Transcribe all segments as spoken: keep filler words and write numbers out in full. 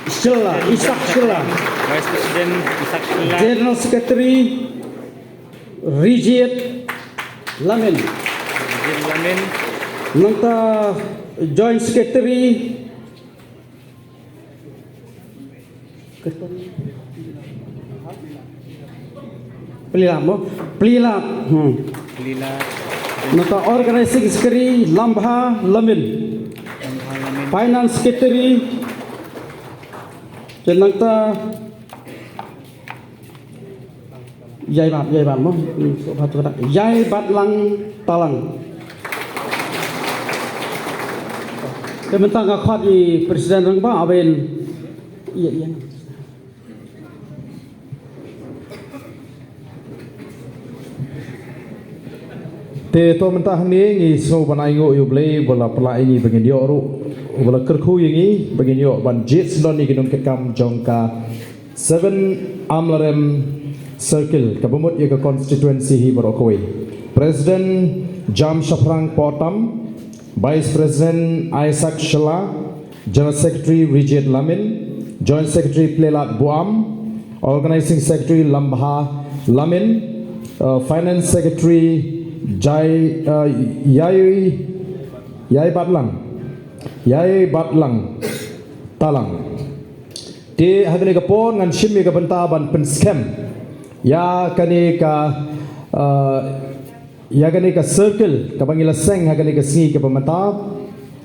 Shylla, Isak Shylla. Vice President Isak Shylla. General Secretary Rijied Lamin. Rijied Lamin. Nangta Joint Secretary Plila mo? Plila. Hmm. Plila. Nangta Organizing Secretary Lambha Lamin. Lambha Lamin. Finance Secretary. Te nangta Yai Bat, Yai Bat mo? Hmm, so bat, bat. Yai Bat Lang Talang. Te mynta nga khot i President Rangbah, a ban, iya, iya. Te to mynta hangne ngi sngew ban ainguh ïa U Blei ba la pynlah ïa ngi ba ngin ïoh ruh, ba la kyrkhu ïa ngi ba ngin ïoh ban jied syndon ïa ki nongkitkam jong ka Seven Amlarem Circle, kaba mut ïa ka constituency hi baroh kawei. President Jam Shaphrang Potam, Vice President Isaac Shylla, General Secretary Rijied Lamin, Joint Secretary Plelat Buam, Organizing Secretary Lambha Lamin, uh, Finance Secretary Jai, uh, Yai, Yai Batlang, Yai Batlang Talang. Te ha kane ka por ngan shim ïa ka bynta ban pynskhem ïa kane ka, uh, ïa kane ka circle kaba ngi la seng ha kane ka sngi kaba mynta,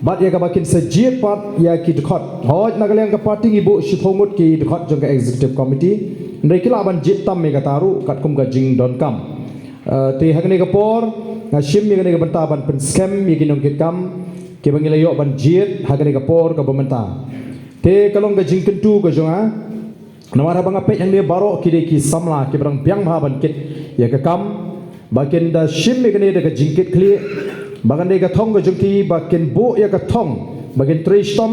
bad ïa kaba kin sa jied pat ïa ki dkhot. Hooid, na ka liang ka party ngi buh shiphew ngut ki dkhot jong ka executive committee, hynrei ki lah ban jied tam ïa kata ruh katkum ka jingdonkam. Eh, te ha kane ka por nga shim ïa kane ka bynta ban pynskhem ïa ki nongkitkam kiba ngi la ïoh ban jied ha kane ka por kaba mynta. Te ka long ka jingkyntu ka jong nga, namar haba nga peit hangne baroh ki dei ki samla kiba dang biang bha ban kit ïa ka kam, ba kin da shim ïa kane da ka jingkitkhlieh, ba kan dei ka thong ka jong ki, ba kin buh ïa ka thong, ba kin trei shitom,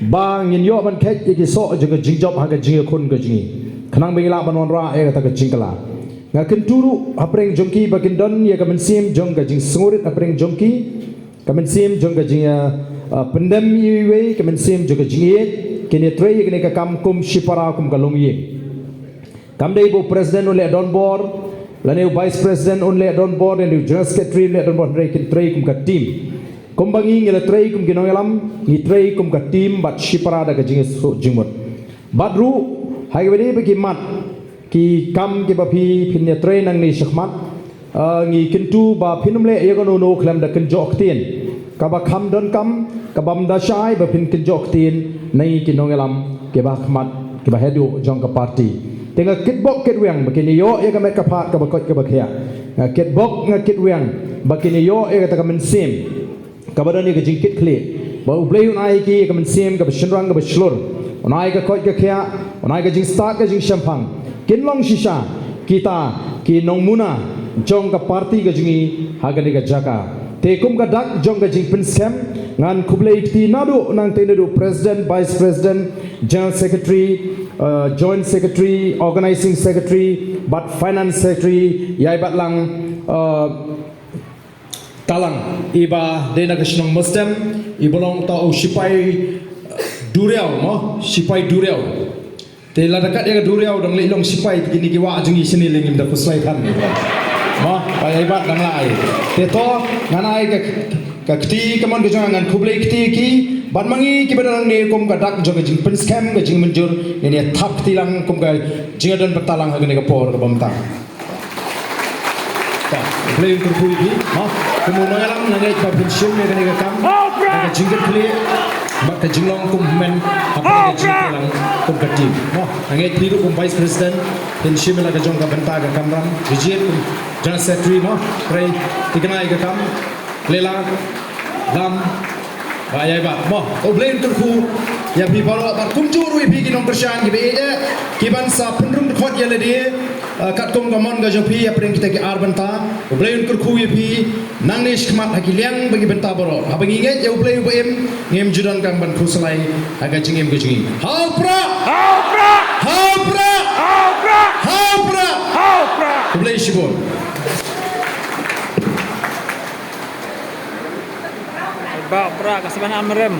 ba ngin ïoh ban kheit ïa ki soh jong ka jingjop ha ka jingïakhun ka jong ngi, khnang ba ngi lah ban wanrah ïa kata ka jingkylla. Nga kyntu ruh hapdeng jong ki ba kin don ïa ka mynsiem jong ka jingsngewrit hapdeng jong ki, ka mynsiem jong ka jing, ah, ah, pyndem iwei iwei, ka mynsiem jong ka jingïeit, kin ïatrei ïa kane ka kam kum shipara, kum ka longïing. Kam dei ba u president un leh donbor, lane u vice president un leh donbor, lane u general secretary un leh donbor, hynrei kin trei kum ka team. Kumba ngi ngi la trei kum ki nongïalam, ngi trei kum ka team bad shipara da ka jingïasoh jingmut. Bad ruh, ha kaba ïadei bad ki mat, ki kam kiba phi phin ïatrei nangne shakhmat, ah, ngi kyntu ba phin ym leh ïa kano kano khlem da kynjoh ktien kaba kham donkam, kaba ym da shai ba phin kynjoh ktien na ngi ki nongïalam kiba ha khmat, kiba haduh jong ka party. Te nga kitbok kitweng ba kin ïoh ïa ka met ka phad kaba koit kaba khiah. Nga kitbok nga kitweng ba kin ïoh ïa kata ka mynsiem kaba don ïa ka jingkitkhlieh, ba U Blei un ai ïa ki ïa ka mynsiem kaba shynrang kaba shlur, un ai ka koit ka khiah, un ai ka jingstad ka jingshemphang, kin long shisha kita ki nongmuna jong ka party ka jong ngi ha kane ka jaka. Te kum ka dak jong ka jingpynskhem, ngan khublei kti naduh nangtei naduh president, vice president, general secretary, uh, joint secretary, organizing secretary bad finance secretary, ïa i Batlang, uh, Talang, iba dei na ka shnong Mustem, iba long uta u shipai duriaw, mo, shipai duriaw. Te lada kat ïa ka duriaw dang leit long shipai, te kine ki wah jong ngi shane lei ngim da khuslai than. Mo, ba ïa i Bat dang la ai. Te to, ngan ai ka, ka kti, ka mon ka jong nga, ngan khublei kti ki, bad ma ngi kiba dang ne kum ka dak jong ka jingpynskhem, ka jingmynjur, ngin ïa thap kti lang kum ka jingïadon bynta lang ha kane ka por kaba mynta. Te, U Blei un kyrkhu ïa phi, ha? Kum u nongïalam nga ngeit ba phin shim ïa kane ka kam da ka jingkitkhlieh bad ka jinglong kum u hynmen, ha ka jingkitkhlieh lang kum ka team. Mo, nga ngeit phi ruh kum vice president phin shim ïa la ka jong ka bynta ka kamram, Rijied kum general secretary, mo, trei thikna ïa ka kam. Lela, Lam, ba ïa i Bat, mo, U Blei un kyrkhu ïa phi baroh, bad kumjuh ruh ïa phi ki nongkyrshan kiba ïeit, kiban sa pynrung dkhot ïa lade, eh, katkum ka mon ka jong phi hapdeng kita ki ar bynta. U Blei un kyrkhu ïa phi nangne shakhmat ha ki liang bad ki bynta baroh. Haba ngi ngeit ïa U Blei uba im, ngim ju donkam ban khuslai ha ka jingim ka jong ngi. Ha u Prah! Ha u Prah! Ha u Prah! Ha u Prah! Ha u Prah! Ha u Prah! U Blei shibun. Ba u Prah ka Seven Amlarem.